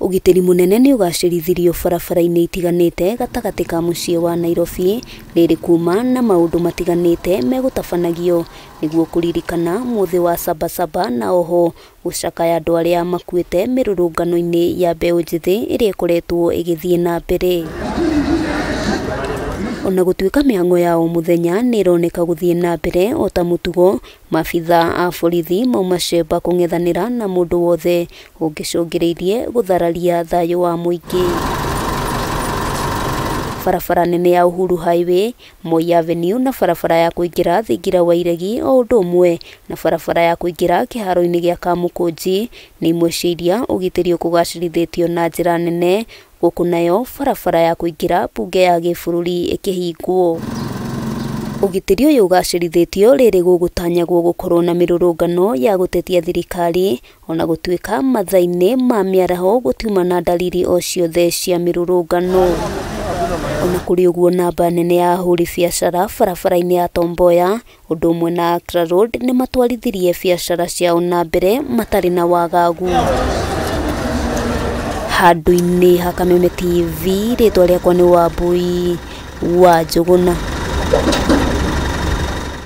Ũgitĩri mũnene nĩ ũgacĩrithirio barabara-inĩ itiganĩte gatagatĩ ka mũciĩ wa Nairobi, rĩrĩ kuma na maũndũ matiganĩte megũtabanagio nĩguo kũririkana mũthĩ wa Sabasaba na oho gũcakaya andũ arĩa makuĩte mĩrũrũngano-inĩ ya mbeũ njĩthĩ ĩrĩa ĩkoretwo ĩgĩthiĩ na mbere. Ona gũtuĩka mĩhang'o ya o mũthenya nĩ ĩroneka gũthiĩ na mbere o ta mũtugo, maabitha a borithi mauma cemba kũng'ethanĩra na mũndũ wothe ũngĩcũngĩrĩirie gũthararia thayũ wa mũingĩ. Barabara nene ya Uhuru Highway, Moi Avenue na barabara ya kũingĩra thingira wa Iregi o ũndũ ũmwe na barabara ya kũingĩra kĩharo-inĩ gĩa Kamũkũnji nĩ imwe cia iria ũgitĩri ũkũgacĩrithĩtio na njĩra nene, gũkũ nayo barabara ya kũingĩra mbunge ya gĩbũrũri ĩkĩhingwo. Ũgitĩri ũyũ ũgacĩrithĩtio rĩrĩ gũgũtanyagwo gũkorwo na mĩrũrũngano ya gũtetia thirikari ona gũtuĩka mathaa-inĩ ma mĩaraho gũtiuma na dalili o ciothe cia mĩrũrũngano. Ona kũrĩ ũguo, namba nene ya ahũri biacara barabara-inĩ ya Tom Mboya ũndũ ũmwe na Accra Road nĩ matwarithirie biacara ciao na mbere matarĩ na wagagu. Handũ-inĩ ha Kameme TV, rĩtwa rĩakwa nĩ Wambui wa Njũgũna.